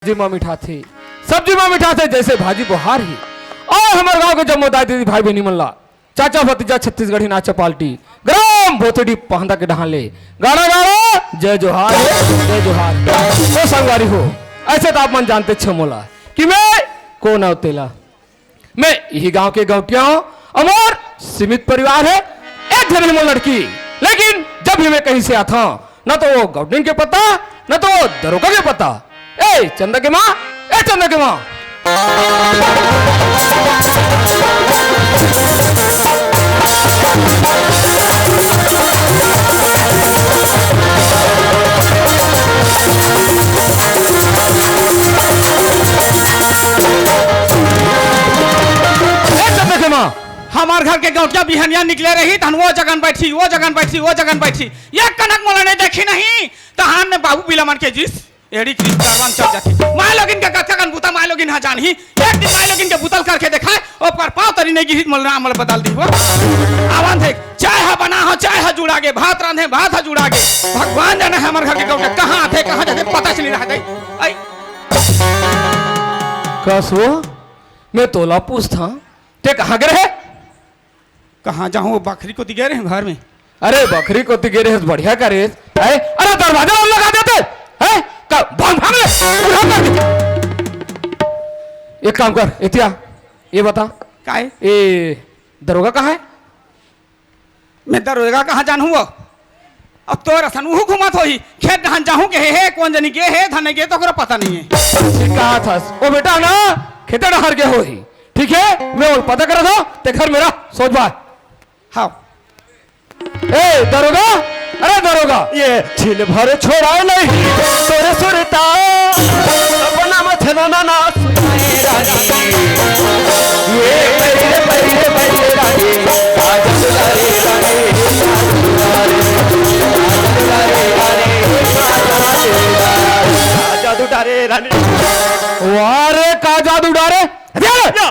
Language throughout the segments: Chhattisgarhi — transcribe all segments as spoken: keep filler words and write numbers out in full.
सब्जी मा मिठाथे, सब्जी मा मिठाथे जैसे भाजी बोहार ही। अउ हमर गांव के जम्मो दाई दीदी भाई बहिनी मन ला चाचा भतीजा छत्तीसगढ़ी नाचा पार्टी ग्राम भोथड़ी पहंदा के डहान ले गाड़ा गाड़ा जय जोहार हे, जय जोहार। तो संगवारी हो, ऐसे तो आप मन जानते छे मोला कि मैं कोन अउ तेला। मैं इही गांव के गौटिया हूं, अउ मोर सीमित परिवार हे, एक झन ही मोर लड़की। लेकिन जब भी मैं कहीं से आता हूं, न तो वो गौटिन के पता, न तो वो दरोगा के पता। ए चंदा के मां, ए चंदा के मां। ए चंदा के मां। हमार घर के गौटिया बिहनिया निकले रही, तहन वो जगन बैठी, वो जगन बैठी, वो जगन बैठी। एक कनक मोला नहीं देखी नहीं, तहान में बाबू बिलामन के जिस एड़ी क्रिस कारवान चल जाथे। माय लोगिन के कतका कन बुता माय लोगिन हा जानही। एक दिन माय लोगिन के बुतल करके देखाय, ओकर पांव तरी नहीं गिरित मोला राम मोला बदल दी वो। आवन देख, चाय हा बना हो, चाय हा जुड़ा गे, भात रांधे, भात हा जुड़ा गे। भगवान जाने हमर घर के गौटिया कहां आथे, कहां जाथे, पता चली रहा दे। आई। कस वो? मैं तोला पूछता, ते कहां गे रहे? कहां जाहूं, वो बखरी कोती गे रहे घर में। अरे बखरी कोती गे रहे, बढ़िया करे। हैं? अरे दरवाजा ला लगा देते। हैं? का भांग भांग ले। उठा कर दे। एक काम कर, एतिया, ये बता। काय? ए दरोगा कहां हे? मैं दरोगा कहां जानहूं वो? अब तोर असन उहू घुमत होही, खेत डहन जाहूं के हे, हे, कोन जनी गे हे, धन गे तो ओकरा पता नहीं हे। ठीक कहा थस। ओ बेटा ना, खेते डहर गे होही। ठीक हे, मैं ओला पता करत हंव, ते घर में रह, सोच बाय। हां। ए, दरोगा, अरे दरोगा। ये छिन भर छोड़ाय नहीं, तोरे सुरता, अपना मथना ना नास। ये बैरे, बैरे, बैरे रानी, काजल रे रानी, काजल रे रानी, काजल रे रानी। वाह रे, का जादू डारे? हथियार! या,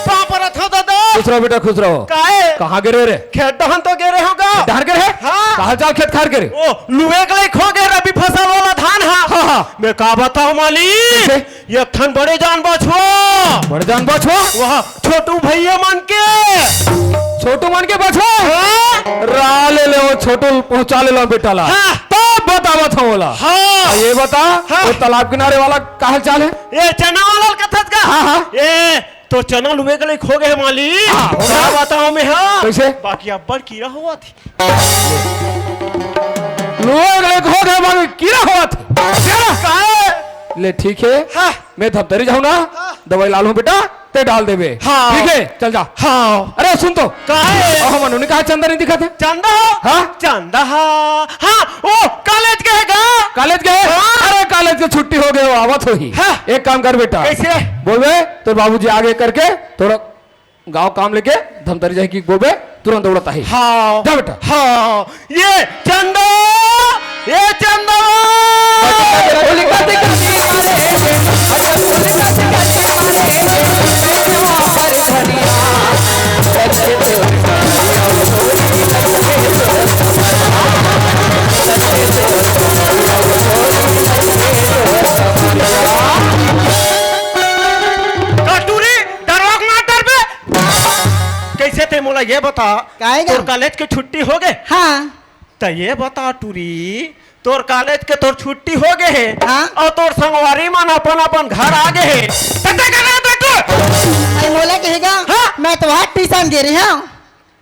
पांव परत हंव दादा। खुश रहो बेटा, खुश रहो। काहे? कहां गे रहे रे? खेत डहन तो गे रहे हंव गा। खेत डहर गे रहे? हां। कहां जाओ खेत खार गे रहे? ओ, लुए के लइक हो गे रबी फसल वाला धान हा। हां, हां। मैं का बतावं मालिक? कइसे? एक ठन बड़े जान बछवा। बड़े जान बछवा? वाह, छोटू भइया मन के। छोटू मन के बछवा? हां। रा ले ले वो छोटू पहुंचा ले लो बेटा ला। हां। तब बतावत हंव ओला। हां। ये बता, हां। वो तालाब किनारे वाला का हाल चाल हे? ए चना वाला कथस का? हां, हां। ए तो चना लुए के लइक हो गे हे मालिक। हां, हो गे। का बतावं मैं हा? कइसे? बाकी अब्बड़ कीरा होवत हे। लुए के लइक हो गे हे मालिक, कीरा होवत हे। कीरा? काहे? ले ठीक हे। हां। मैं धमतरी जाहूं ना, हां। दवाई लानहूं बेटा, ते डाल देबे। हां। ठीक हे, चल जा। हां। अरे सुन तो। काहे? अउ हमन उन्हें कहा चंदा नहीं दिखत हे? चंदा? हां? चंदा हा। हां, ओ, कॉलेज गे हे गा? कॉलेज गे हे? हां। अरे, कॉलेज के छुट्टी हो गे, वो आवत होही। हां। एक काम कर बेटा। कइसे? बोलबे, तोर बाबूजी आगे करके, थोड़ा गांव काम लेके, धमतरी जाही कि बोलबे, तुरंत दौड़त आही। हां। जा बेटा। हां। ये चंदा, ये चंदा। कटूरी, दरोगा मार डरबे। कइसे ते मोला ये बता, काहे गा? तोर कॉलेज के छुट्टी हो गे? हां। त ये बता टूरी, तोर कॉलेज के तोर छुट्टी हो गे हे, हां। अउ तोर संगवारी मन अपन अपन घर आ गे हे, त ते का करत हस? अरे मोला कहे गा, हां। मैं तो आज ट्यूशन गे रहे हंव।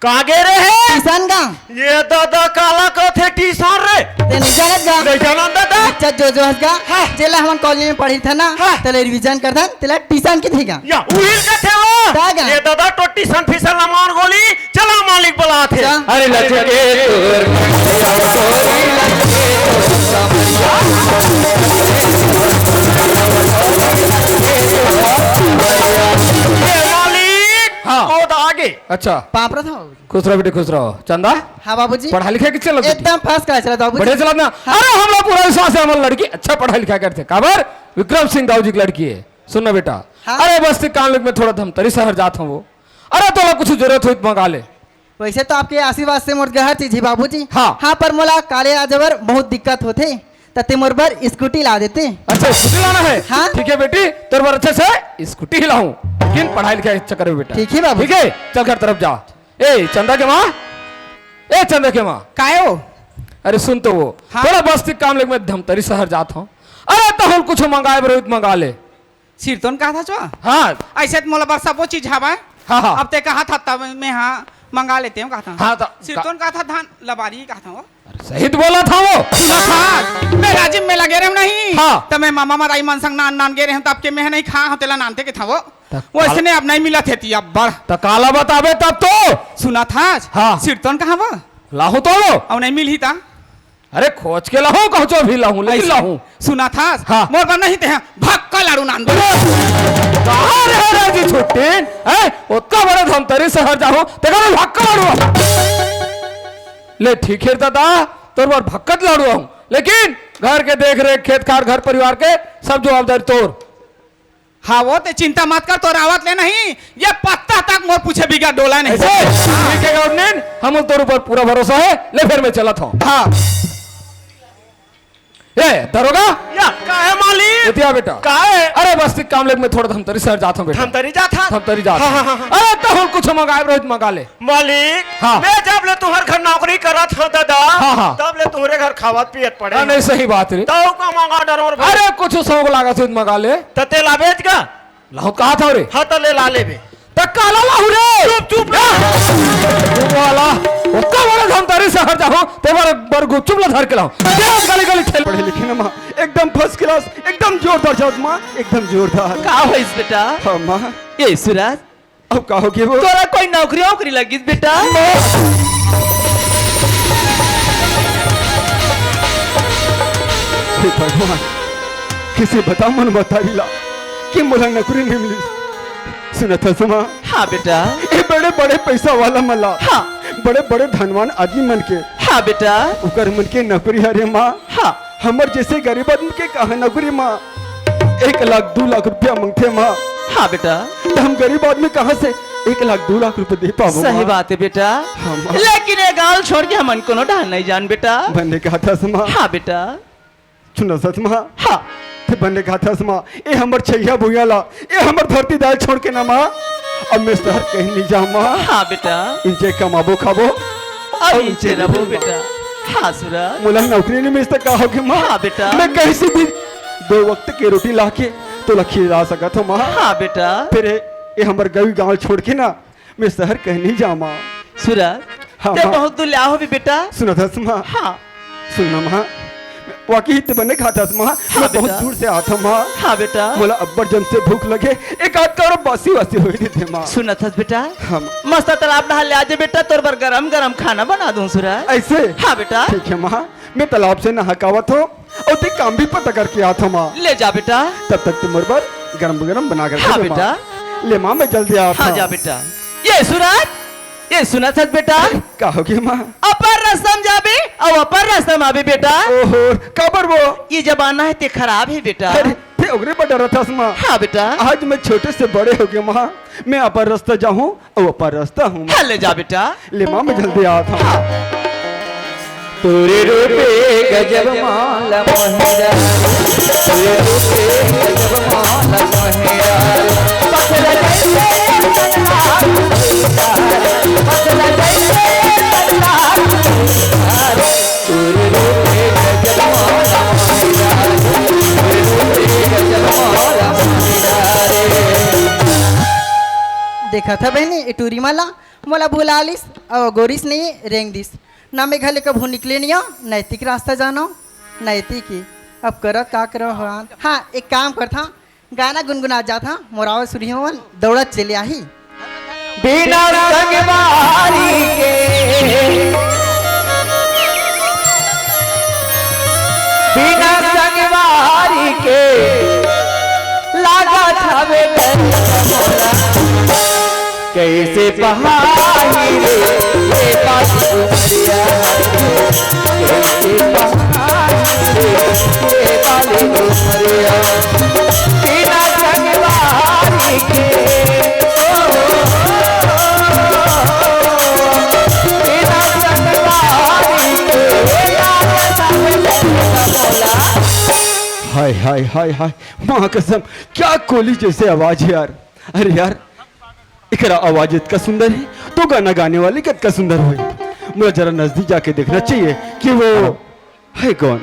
का गे रहे हे? ट्यूशन गा। ये दादा काला कथे ट्यूशन रे? ते नहीं जानत गा? नहीं जानन दादा। अच्छा जो जो हस गा, हां। जेला हमन कॉलेज में पढ़िन ना, हां। तेला रिवीजन करथन, तेला ट्यूशन कथे गा। या उहिल कथे वो। का गा? ये दादा तो ट्यूशन फीसन ला मार गोली, चला मालिक बलाथे। अच्छा। अरे लचके तोर ए मालिक, हां। गोद आगे। अच्छा। पांव परत हंव। खुश रहो बेटी, खुश रहो। चंदा? हां बाबूजी। पढ़ाई लिखाई कइसे चलत हे बेटी? एकदम फर्स्ट क्लास चलत हे बाबूजी। बढ़िया चलत हे ना? हां। अरे हमला पूरा विश्वास हे, हमर लड़की अच्छा पढ़ाई लिखाई करथे। काबर? विक्रम सिंह दाऊ जी के लड़की हे। सुन ना बेटा। हां। अरे बस ते काम ले मैं थोड़ा धमतरी शहर जात हंव वो। अरे तोला कुछ जरूरत होही त मंगा ले। वइसे तो आपके आशीर्वाद से मोर हर चीज हे बाबूजी। हां। हां, पर मोला कॉलेज आए बर बहुत दिक्कत होथे, त ते मोर बर स्कूटी ला देते। अच्छा, स्कूटी लाना है? हाँ। ठीक है बेटी, तोर बर अच्छा से स्कूटी ही लाहूं, लेकिन पढ़ाई लिखाई अच्छा करबे बेटा। ठीक है बाबू। ठीक है, चल घर तरफ जा। ए चंदा के माँ, ए चंदा के माँ। काय हो? अरे सुन तो वो, हाँ। थोड़ा बस्ती काम लेके मैं धमतरी शहर जात हूँ। अरे तहूं कुछ मंगाए बर होही त मंगा ले। सिरतोन कहा था चो? हाँ। ऐसे तो मोला बर सबो चीज हवय। हाँ, हाँ। अब ते कहा था तब मैं हाँ मंगा लेते हूँ कहा था। हाँ, तो सिरतोन कहा था, धान लबारी कहा था वो। अरे सही तो बोला था वो। सुना था, मैं राजिम में लगे रहूं नहीं। हाँ। तो मैं मामा मदाई मन संग नान नान गे रहूं, तब के मैं नहीं खा हूं, तेला नानते के था वो। त वो काल- इसने अब नहीं मिला थे ती अब बड़। त काला बताबे तब तो। सुना था, हाँ। सिरतोन कहा वो? लाहूं तो वो। अब नहीं मिलही ता। अरे खोज के लाहूं, कहचो भी लाहूं, लेकिन ऐसे लाहूं। सुना था, हाँ। मोर बर नहीं ते हैं, भक्का लाड़ू नान दे। कहाँ रहे रे जी छुट्टी? हैं? ओतका बड़े धमतरी शहर जाहूं, तेकर बर भक्का लाड़ू। ले ठीक है दादा, तोर बर भक्कत लाड़ू आहूं, लेकिन घर के देख रेख, खेत खार, घर परिवार के सब जवाबदारी तोर। हाँ, वो ते चिंता मत कर, तोर आवत ले नहीं, ये पत्ता तक मोर पूछे बिगर डोला नहीं। ऐसे? ठीक है गवर्नमेंट, हम तोर ऊपर पूरा भरोसा है, ले फिर मैं चलत हूँ। हाँ। ए दरोगा, या, का है मालिक? उठिया बेटा। का है? अरे बस्ती काम लेके मैं थोड़ा धमतरी शहर जात हूँ बेटा। धमतरी जात हा? धमतरी जात हाँ, हूँ। हाँ, हाँ, हाँ। अरे तहूं कुछ मंगाए बर होही त मंगा ले। मालिक, हाँ। मैं जब ले तुम्हारे घर नौकरी करत हूँ दादा, हाँ, हाँ। तब ले तुम्हारे घर खावत पियत पड़े हाँ, हूँ। नहीं, सही बात रे। तब का मंगा डरोर भाई? अरे कुछ शौक लागत होही त मंगा ले। त ते लाबे च का? लाहूं कहा था रे। हाँ, त ले ला लेबे। त काला लाहूं रे। चुप, चुप रे। चुप वाला। ओतका बड़े धमतरी शहर जाहूं, ते बर, बर गुपचुप ला धर के लाहूं। तेरा गली गली ठेल। पढ़े लिखे ना माँ, एकदम फर्स्ट क्लास, एकदम जोरदार जात माँ, एकदम जोरदार। का होइस बेटा? हाँ माँ। ए सुरज, अब का हो गे वो? तोला कोई नौकरी वोकरी लगिस बेटा? हे भगवान, कइसे बतावं महतारी ला कि मोला नौकरी नइ मिलिस। सुनत हस माँ? हाँ बेटा। ए बड़े बड़े पइसा वाला मन ला, हाँ। बड़े बड़े धनवान आदमी मन के, हाँ बेटा। ओकर मन के नौकरी हरे माँ। हाँ। हमर जइसे गरीब आदमी के कहाँ नौकरी माँ? एक लाख दू लाख रुपया मंगथे माँ। हाँ बेटा। त हम गरीब आदमी कहाँ से एक लाख दू लाख रुपया दे पाबो सही माँ? बात हे बेटा। हाँ माँ। लेकिन ए गाँव ल छोड़ के हमन कोनो डहर नइ जान बेटा। बने कहत हस माँ। हाँ बेटा। सुनत हस माँ। हाँ। ते बने कहत हस माँ, ए हमर छइहां भुइयां ला, ए हमर धरती ला छोड़ के ना माँ, अब मैं सहर कहीं नइ जावं माँ। हाँ बेटा। इहेंच कमाबो खाबो। अब इहेंच रहिबो बेटा। हाँ सुरज। मोला नौकरी नइ मिलिस त का होगे माँ? हाँ बेटा। मैं कहीं से भी दो वक्त के रोटी लाके तोला खिला सकत हंव माँ। हाँ बेटा। फेर ए, ए हमर गंवई गाँव ल छोड़ के ना मैं सहर कहीं नइ जावं माँ। सुरज, हाँ, ते माँ। बहुत दूर ले आए हस बेटा। सुनत हस माँ। हाँ। सुन ना माँ, वाकई ते बने कहत हस माँ, हाँ मैं बहुत बेटा। दूर से आत हंव माँ। हाँ बेटा। मोला अब्बड़ जम से भूख लगे, एक आध कौड़ा बासी वासी होय देते माँ। सुनत हस बेटा। हाँ माँ। मस्त तालाब डहर ले आजे बेटा, तोर बर गरम गरम खाना बना दूं सुरज। अइसे? हाँ बेटा। ठीक हे माँ, मैं तालाब से नहा के आवत हंव। अउ ते काम भी पता करके आत हंव माँ। ले जा बेटा। तब तक ते मोर बर गरम गरम बना कर हाँ दे दे माँ। बेटा। ले माँ, मैं जल्दी आत हंव। हाँ जा बेटा। ए सुरज, ए सुनत हस बेटा। का होगे माँ? अपर रस्ता म जाबे अउ अपर रस्ता म आबे बेटा। ओहो, काबर वो? ए जमाना हे ते खराब हे बेटा। अरे, ते ओकरे बर डरत हस माँ। हाँ बेटा। आज मैं छोटे से बड़े होगे माँ, मैं अपर रस्ता जाहूँ अउ अपर रस्ता आहूँ माँ। हाँ, ले जा बेटा। ले माँ, मैं जल्दी आत हंव। हाँ। तोरे रूपे गजब माला मोहरा, तोरे रूपे गजब माला मोहरा, पतला जैसे पतला, पतला जैसे पतला, तोरे रूपे गजब माला मोहरा, तोरे रूपे गजब माला मोहरा रे। देखत हस बहिनी, ए टूरी मन ला मोला भुला लिस, अउ गोरिस नहीं रेंग दिस। ना मैं घर ले कभू निकले नइ हंव, नैतिक रास्ता जानव, नैतिक ही। अब करत का करव भगवान। हाँ, एक काम करत हंव, गाना गुनगुनात जात हंव, मोर आवाज सुनही मन, दौड़त चले आही। बिना संगवारी के, बिना संगवारी के, लागत हवे डर मोला। कइसे बहाई रे, ये बाली उमरिया, कइसे बहाई रे, ये बाली उमरिया। बिना संगवारी के, ओ, बिना संगवारी के, यार संग मोला। अरे हाय हाय, माँ कसम, क्या कोली जैसे आवाज है यार। अरे यार, एकरा आवाज इतना सुंदर है, तो गाना गाने वाली कितना सुंदर होई। मोला जरा नजदीक जाके देखना चाहिए कि वो है कौन।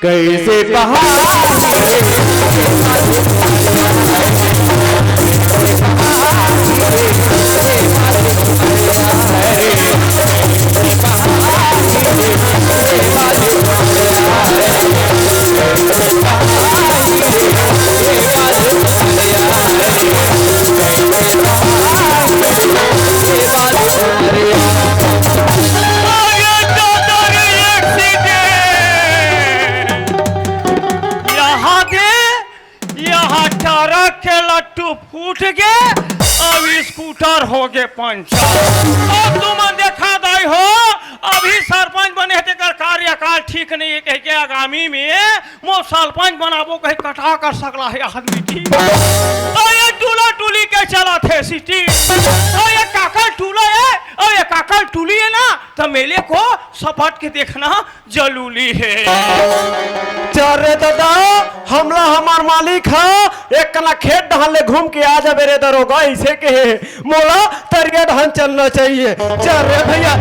कैसे पहाड़ अरे दादा रे, एक्सीडेंट! यहाँ दे, यहाँ ट्रक के लट्टू फूट गे, अब स्कूटर हो गे पंचर। अब तुमन देखा दाई हो, अभी सरपंच बने हे, तेकर कार्यकाल ठीक नहीं है कह के आगामी में मोर सरपंच बनाबो कहे कटा कर सकला है आदमी की। अउ ये टूला टूली के चलत हे सिटी। अउ ये काकर टूला है, अउ ये काकर टूली है ना, त मेले को सपट के देखना जरूरी है। चल रे दादा, हमला हमर मालिक ह एक कना खेत डहर ले घूम के आ जाबे रे दरोगा, ऐसे कहे। मोला तरिया डहर चलना चाहिए। चल रे भैया।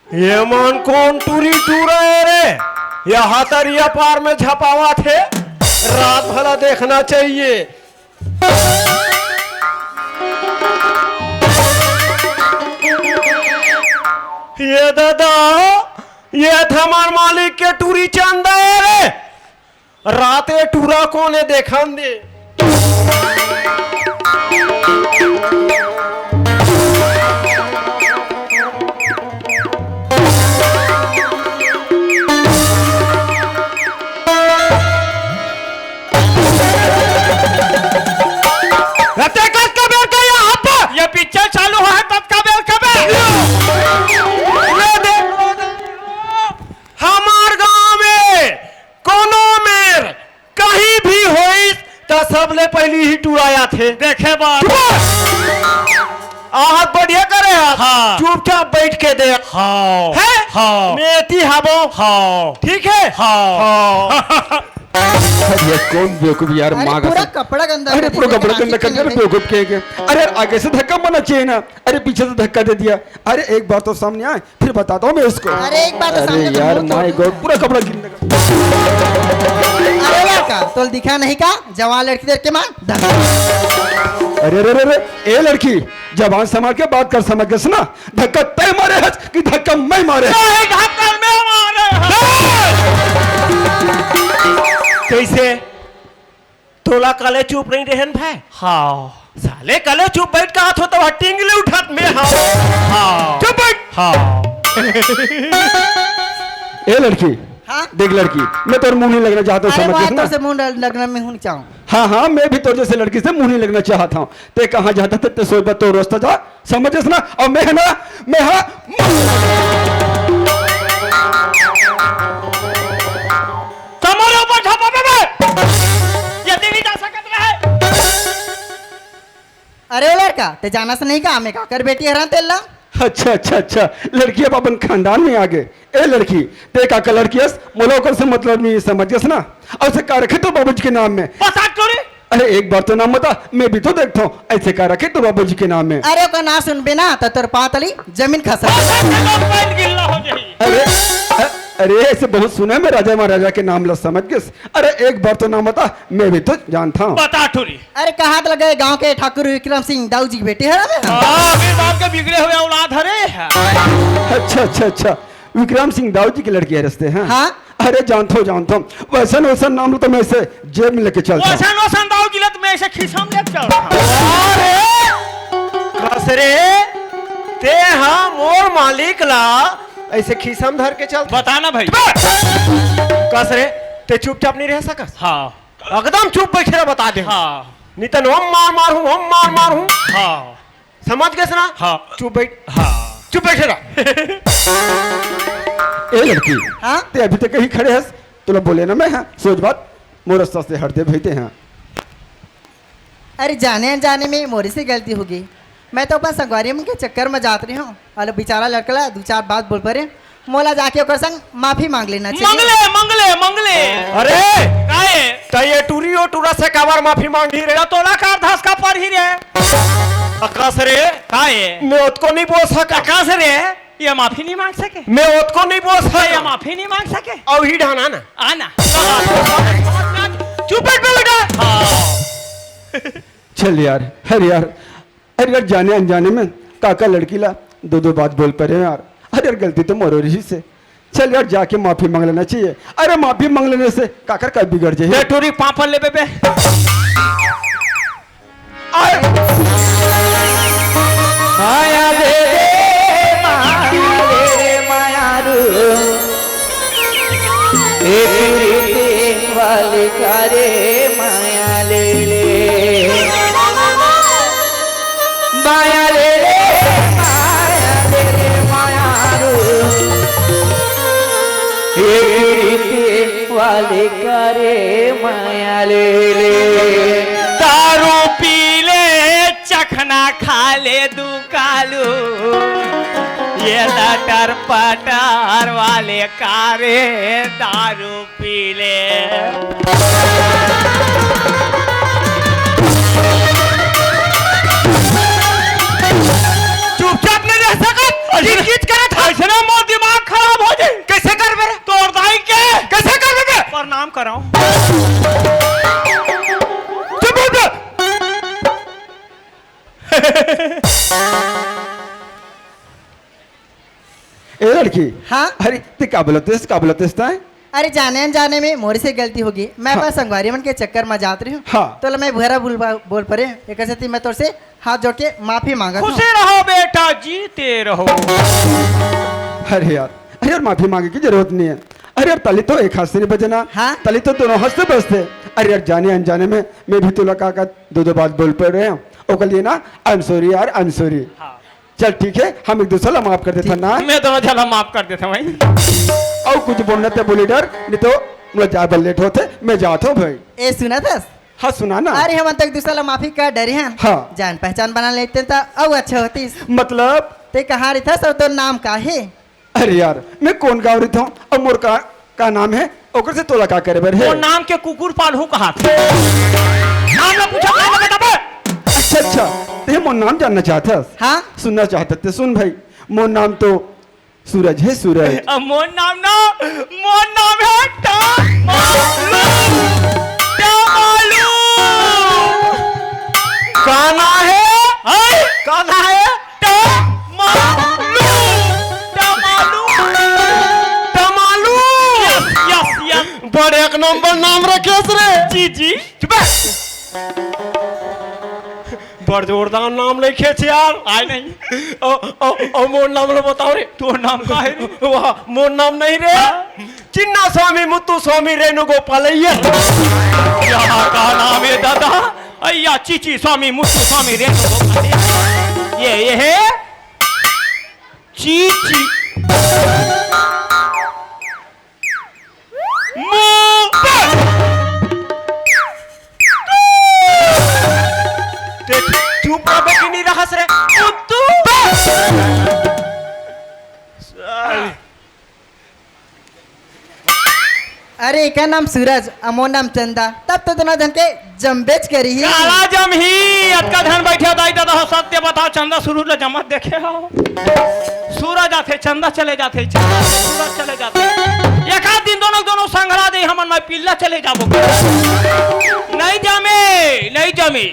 ये मन कोन टूरी टूरा है रे? यहाँ तरिया पार में झपावत हे। रात भला देखना चाहिए। ये दादा, ये त हमर मालिक के टूरी चंदा है रे। राते टूरा कोने देखन दे। रते कस का बेर का यहाँ पर? ये पिक्चर चालू है, तब का बेर का बेर? ये देख, हमार गांव में कोनो मेर कहीं भी होइस, त सबले पहिली ही टूरा आथे। देखे बात। चुप! आहत बढ़िया करे हस। हाँ। चुपचाप बैठ के देख। हाँ। हैं? हाँ। मेती हबो। हाँ। ठीक है? हाँ। हाँ। अरे, ये कौन बेवकूफ यार, अरे, माँ का पूरा सब कपड़ा गंदा अरे, कर पूरा दिया, कपड़ा लेकिन गंदा आगे कर दिया, से बेवकूफ के, के। अरे, आगे से धक्का मारना चाहिए ना। अरे, पीछे से धक्का दे दिया। अरे, एक बार तो सामने आए, फिर बताता हूँ मैं इसको। अरे, एक बार तो अरे सामने तो यार, मुंह तोड़ माय गॉड, पूरा कपड़ा गिरने लगा। अरे, लड़का, तोल दिखा नहीं का? जवान लड़की देख के मार, धक्का। अरे, अरे, अरे, अरे, ए लड़की, जबान संभाल के बात कर, समझ गए ना? धक्का तय मारे हस कि धक्का मैं मारे? नहीं, धक्का मैं मारे हस। कैसे? तोला कले चुप नहीं रहन भाई? हाँ। साले कले चुप बैठ का हाथ होता हुआ टिंगले उठात में हाँ। हाँ। चुप बैठ। हाँ। ए लड़की, हाँ? देख लड़की, मैं तोर मुंह नहीं लगना चाहता, अरे समझ गए ना? तोर से मुंह लग-, लगना मैं हूँ नहीं चाहूँ। हाँ, हाँ, मैं भी तोर जैसे लड़की से मुंह नहीं लगना चाहता हूँ। ते कहाँ जाता थे, ते सोच बात तो रोज जा, समझ गए ना? और मैं है ना, मैं हाँ, तुम्हारे ऊपर झापा बे मैं। ये दिल्ली जा सकत रहे। अरे ओ लड़का, ते जानस नहीं का, मैं काकर बेटी हरं तेला? अच्छा, अच्छा, अच्छा, लड़की अब अपन खानदान में आ गए। ए लड़की, ते काकर लड़की हस, मोला ओकर से मतलब नहीं, समझ गस ना? अउ से का रखे तो बाबूजी के नाम में? बता तो रे। अरे एक बार तो नाम बता, मैं भी तो देखता हूँ, ऐसे का रखे तो बाबूजी के नाम में? अरे ओकर नाम सुनबे ना, तो तोर पाँव तली जमीन खसक। बता तो, पैर गिल्ला हो जाही। अरे, अ-, अरे ऐसे बहुत सुना है मैं राजा महाराजा के नाम ला, समझ गस? अरे एक बार तो नाम बता, मैं भी तो जानता हूँ। बता टूरी। अरे कहाँ त लगे गांव के ठाकुर विक्रम सिंह दाऊ जी के बेटी हरं मैं। हाँ, अभी बाप के बिगड़े हुए औलाद हरे। अच्छा, अच्छा, अच्छा, विक्रम सिंह दाऊ जी के लड़की हरस ते, हाँ? हाँ। अरे जानथों, जानथों, वैसन वैसन नाम तो मैं इसे जेब में लेके चलता हूँ। वैसन वैसन दाऊ जी ला तो मैं इसे खिसा में लेके चलता हूँ। अरे कस रे, ते हा मोर मालिक ला ऐसे खिसा में धर के चल। बता ना भाई। कस रे, ते चुपचाप नहीं रह सकस? हाँ। एकदम चुप बैठे रह, बता दे। हाँ। नहीं तो हम मार मार हूँ, हम मार मार हूँ। हाँ। समझ गए ना? हाँ। चुप बैठ। हाँ। चुप बैठे रह। ए लड़की, हाँ? ते अभी तक कहीं खड़े हस, तोला बोले ना मैं, हाँ, सोच बात, मोर रास्ता से हट दे भाई ते, हाँ। अरे जाने अनजाने में मोरे से गलती होगे। मैं तो अपन संगवारी मन के चक्कर में जात रहे हूँ, अउ बेचारा लड़का ला दू चार बात बोल परे, मोला जाके ओकर संग माफी मांग लेना चाहिए। मंगले, मंगले, मंगले। अरे! काहे? त ये टूरी ओ टूरा से काबर माफी मांगही रे? त तोला का धसका पड़ही रे? अकास रे। काहे? मैं ओतको नहीं बोल सका। अकास रे, ये माफी नहीं मांग सके? मैं ओतको नहीं बोल सका। ये माफी नहीं मांग सके? अउ ही ढाना ना। आना। चुप बैठ बे बेटा। हाँ। चल यार, हर यार, अरे यार, जाने अनजाने में काका लड़की ला दो दो बात बोल परे यार। अरे यार, गलती तो मोरो रही से। चल यार, जाके माफी मांग लेना चाहिए। अरे, माफी मांग लेने से काकर का बिगड़ जाए? बे टूरी, पापड़ ले बे, बे। अरे। माया दे दे, माया दे दे, माया रू। ए प्रीति वाली का रे माया ले ले। माया ले ले, माया ले ले, माया रो। ए प्रीति वाली का रे माया ले ले। दारू पी ले, चखना खा ले दू कालू, ये लटर पटर वाले का रे दारू पी ले। चुपचाप नहीं रह सकत। अइसने, किच किच करत हस। अइसने मोर दिमाग खराब हो जाई। कैसे करबे रे? तोर दाई के। कैसे करबे बे? प्रणाम कराओ। चुप हो जा। ए लड़की। हाँ? अरे, ते का बोलत हस, का बोलत हस तैं? अरे, जाने अनजाने में मोर से गलती होगे। मैं हाँ। अपन संगवारी मन के चक्कर में जात रही हूँ। हाँ। तो मैं बुरा बोल, बोल परे। एकर सेती मैं तोर से हाथ जोड़ के माफी मांगत हूँ। खुशी रहो बेटा, जीते रहो। अरे यार, अरे यार, माफी मांगे की जरूरत नहीं है। अरे यार, ताली तो एक हाथ से नहीं बजना, हाँ? ताली तो दोनों हाथ से बजथे। अरे यार, जाने अनजाने में मैं भी तोला का, का दो दो बात बोल पड़ रहे हूँ, ओकर लिए ना, I am sorry यार, I am sorry। हाँ। चल ठीक है, हम एक दूसरा ला माफ कर देथन ना। मैं दोनों झन ला माफ कर देथन भाई। अउ कुछ बोलना ते बोली डर, नहीं तो मोला जाए बर लेट होथे, मैं जात हूँ भाई। ए सुनत हस? हाँ, सुना ना। अरे हमन तो एक दूसरा ला माफी कर डरे हन। हाँ। जान पहचान बना लेते त अउ अच्छा होतिस। मतलब? ते कहाँ रहिथस अउ तोर नाम का हे? अरे यार, मैं कोन गाँव रहिथों अउ मोर का का नाम हे, ओकर से तोला का करे बर हे? मोर नाम के कुकुर पालहूँ कहाथे। नाम ला पूछा, नाम ला बताबे। अच्छा, अच्छा, ते मोर नाम जानना चाहत हस? हाँ। सुनना चाहत हस ते सुन भाई, मोर नाम तो सूरज हे, सूरज। अब मोर नाम ना, मोर नाम हे टमालू। टमालू। का नाम हे? हैं? का नाम हे? टमालू, टमालू, टमालू। Yes, yes, yes। बड़े एक नंबर नाम रखेस रे। जी, जी। चुप बे। बड़ जोरदार नाम रखेस यार। आय नहीं। ओ, ओ, ओ, मोर नाम ला बताओ रे। तोर नाम का हे रे? वाह, मोर नाम नहीं रे। हाँ? चिन्ना स्वामी, मुत्तू स्वामी, रेणु गोपालैया। यहाँ का नाम हे दादा? अय्या, चीची स्वामी, मुत्तू स्वामी, रेणु गोपालैया। ये, ये हे? चीची। मु-, ते चुप रहबे कि नहीं रहस रे? मुत्तू। अरे, एकर नाम सूरज, अउ मोर नाम चंदा। तब तो दोनों झन के जमबेच करही। काला जमही, अतका झन बइठे हो, दाई ददा हो, सत्य बताओ, चंदा सूरज ला जमत देखे हो? सूरज आथे, चंदा चले जाथे, चंदा सूरज चले जाथे। एक आध दिन दोनों, दोनों संघरा दे, हमन मैं पिल्ला चले जाबो। नहीं जमे, नहीं जमे।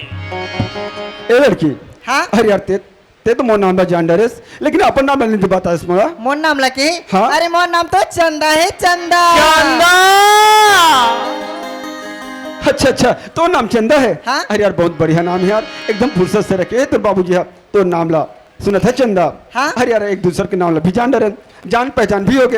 ए लड़की। हाँ? अरे यार, ते ते तो मोर नाम ला जान डरेस, लेकिन अपन नाम ला नहीं बताएस मोला। मोर नाम ला के? हाँ। अरे मोर नाम तो चंदा हे, चंदा। चंदा। अच्छा, अच्छा, तोर नाम चंदा हे? हाँ। अरे यार, बहुत बढ़िया नाम हे यार, एकदम फुर्सत से रखे हे तोर बाबूजी हा तोर नाम ला। सुनत हस चंदा? हाँ। अरे यार, एक दूसर के नाम ला भी जान डरन, जान पहचान भी होगे।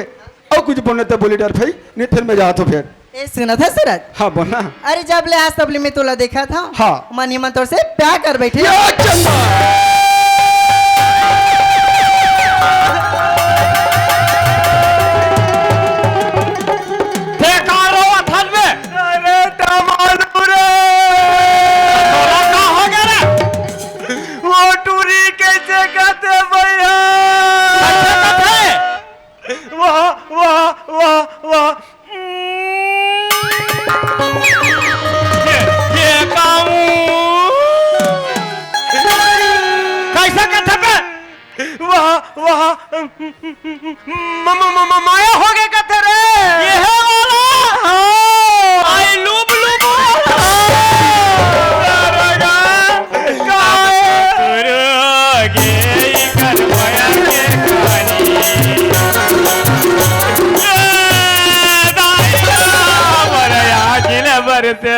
अउ कुछ बोलना ते बोली डर भाई, नहीं फिर मैं जात हूँ फिर। ए, सुनत हस सूरज? हाँ, बोलना। अरे, जब ले आज तब ले मैं तोला देखत हँव। हाँ। मन ही मन तोर से प्यार कर बैठे। या चंदा! ते का रोवत हस बे? अरे, टमालू रे! तोला का हो गया रे? वो टूरी कैसे कहते भैया? कैसे कहते? वो वाह, वाह, म-, म-, म-, म-, माया हो गे कथे रे। ये है वाला? हाँ। आई लुब लुब वाला। हाँ। का है? शुरू हो गे इकर माया के कहानी। ए, दाई रे, हमर आँखी ले बरसे।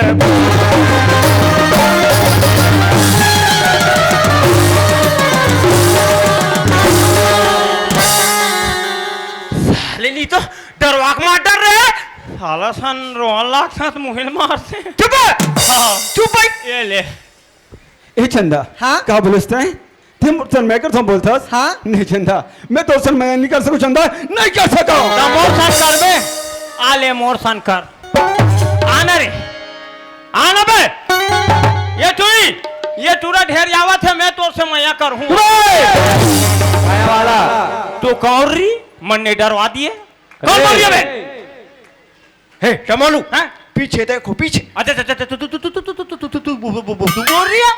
साले नी तो डरवा के मार डर रे। साला सन रोन लाग साथ मुहिल मार से। चुप! हाँ। चुप भाई। ये ले। ए चंदा, हाँ? का बोलस तैं? ते मोर सन मया करथों बोलथस? हाँ? नहीं चंदा, मैं तोर सन मया नहीं कर सकूँ चंदा, नहीं कर सकूँ। त मोर सन करबे। आ ले मोर सन कर। आ ना रे। आ ना बे। ये टुरी, ये टुरा ढेर जावत है, मैं तोर से मया करहूँ। मया वाला। तू कौन री? मन ने डरवा दिए। कौन बोल दिया बे? हे, टमालू, हैं? पीछे देखो, पीछे। अच्छा, अच्छा, अच्छा, तू, तू बोल रही है?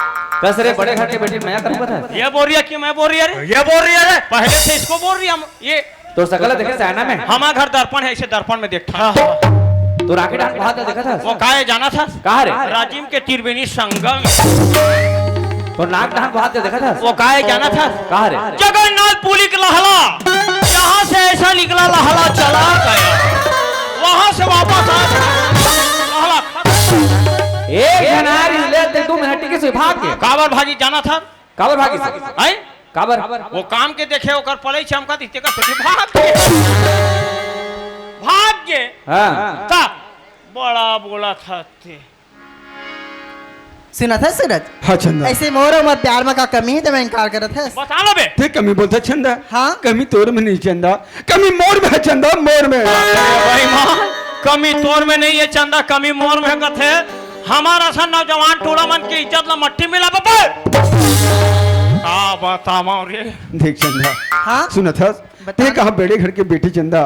कस रे, बड़े घर के बेटी मया करूंगा था। ये बोल रही है कि मैं बोल रही है रे? ये बोल रही है रे। पहले से इसको बोल रही है, हम, ये तोर सकल देखे से आईना में। हमारा घर दर्पण है, इसे दर्पण में देखता। हाँ, हाँ। तोर आँखी डाहन भात देखा था? वो काहे जाना था? कहाँ रे? राजिम के त्रिवेणी संगम। तोर नाक डाहन भात देखा था? वो काहे जाना था? कहाँ रे? जगन्नाथपुरी का लहला, यहाँ से ऐसा निकला लहला चला गया, वहाँ से वापस आ लहला खत्म। एक झन आ रही ले, ते दू मिनट के से भाग के। काबर भागी जाना था? काबर भागी से? हैं? काबर? वो काम के देखे ओकर पलई चमका दिखते का सोचे भाग के। भाग के। हाँ। तब बड़ा बोला था ते। सुनत हस सूरज? हाँ चंदा। ऐसे मोर अउ मोर प्यार म का कमी हे ते मैं इनकार करत हस? बता लो बे। ते कमी बोलत हस चंदा? हाँ। कमी तोर में नहीं चंदा, कमी मोर में है चंदा, मोर में। अरे भाई माँ, कमी तोर में नहीं है चंदा, कमी मोर में कथे। हमार असन नौजवान टोला मन के इज्जत ला मट्टी मिला बबे। का बतावं रे। देख चंदा, हाँ? सुनत हस? बता। ते कहाँ बड़े घर के बेटी चंदा,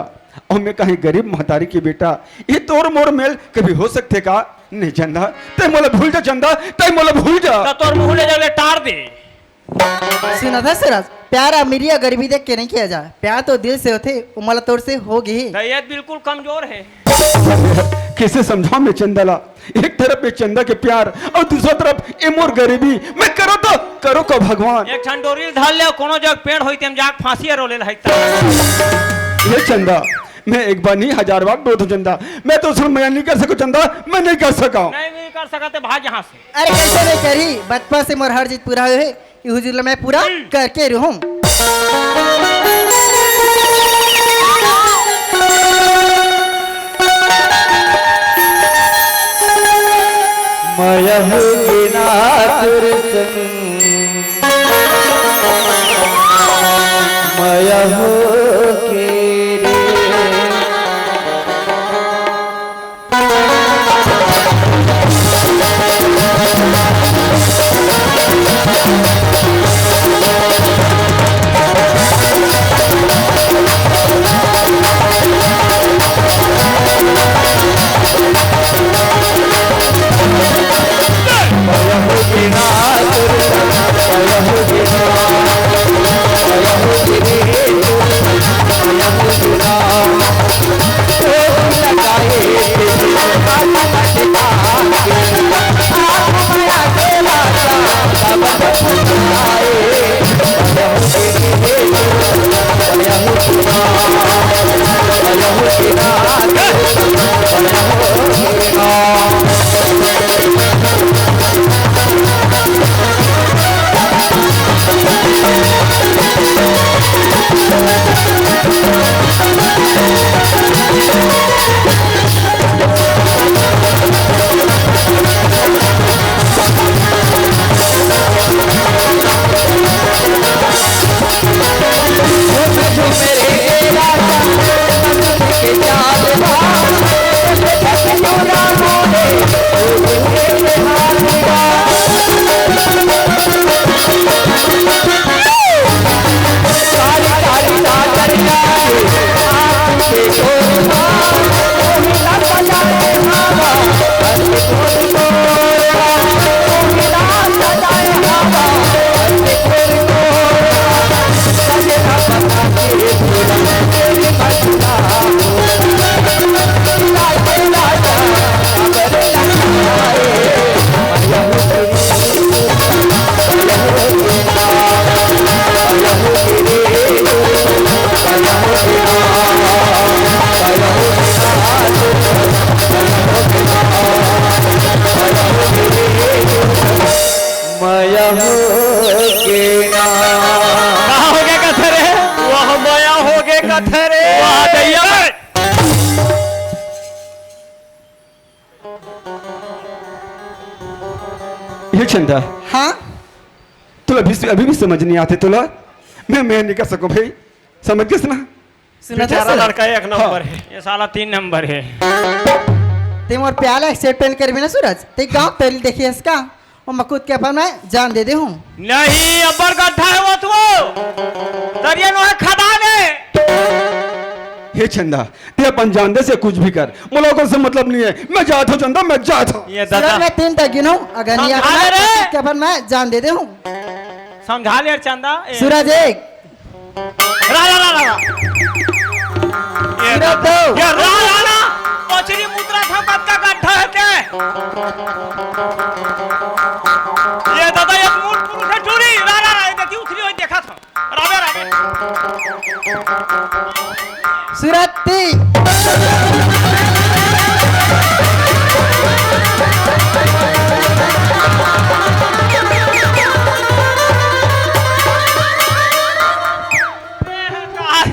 अउ मैं कहीं गरीब महतारी के बेटा, ये तोर मोर मेल कभी हो सकथे का? नहीं चंदा, ते मोला भूल जा चंदा, ते मोला भूल जा। त तोर मुंह ले जाले टार दे। सुनत हस सूरज, प्यार अमीरी या गरीबी देख के नहीं किया जाए, प्यार तो दिल से होथे, वो मोला तोर से हो गे। त ये बिल्कुल कमजोर है। कैसे समझावं मैं चंदा ला? एक तरफ ये चंदा के प्यार अउ दूसरा तरफ ये मोर गरीबी। मैं करों तो करों का भगवान। एक ठन डोरी ल धर ले, कोनो जग पेड़ होई तेम जाके फांसी रो ले लहकता। ये चंदा, मैं एक बार नहीं हजार बार बोलत हूँ चंदा, मैं तोर सन मया नहीं कर सकूँ चंदा, मैं नहीं कर सकूँ। नहीं, नहीं कर सकते, भाग यहाँ से। अरे कैसे नहीं करी, बचपन से मोर हर जिद पूरा होए हे। ये हुजूर ला मैं पूरा करके रहूं। मया होगे ना तोर संग, मया होगे रे। ये चंदा, हाँ। तोला अभी, अभी भी समझ नहीं आते तोला। मैं, मैं नहीं कर सकूं भाई, समझ गेस ना? सुना था बेचारा सर? लड़का एक नंबर हाँ। है, ये साला तीन नंबर है। ते मोर प्याला accept नइ करबे ना सूरज, ते गाँव तरी देखिए इसका, वो मकुद के अपन मैं जान दे दे हूँ। नहीं, अब्बड़ गड्ढा है वो तो, तरिया नोहे खदान है। हे चंदा, ते अपन जान दे से कुछ भी कर, मोला ओकर से मतलब नहीं है। मैं जात हूँ चंदा, मैं जात हूँ। ये दादा। सूरज, मैं तीन तक गिनूँ, अगर नहीं समझा आना ले रे। तो अपन मैं जान दे दे हूँ। समझा ले चंदा, ए। सूरज एक। रा, रा, रा, रा, रा। ये सूरज दो। ये रा, रा, रा। पचरी मुद्रा था, कतका गड्ढा है ते। ये दादा, ये मूल पुरुष है टूरी। रा, रा, रा, ये देखी उथली होई देखा था। रावे, रावे। सूरज तीन।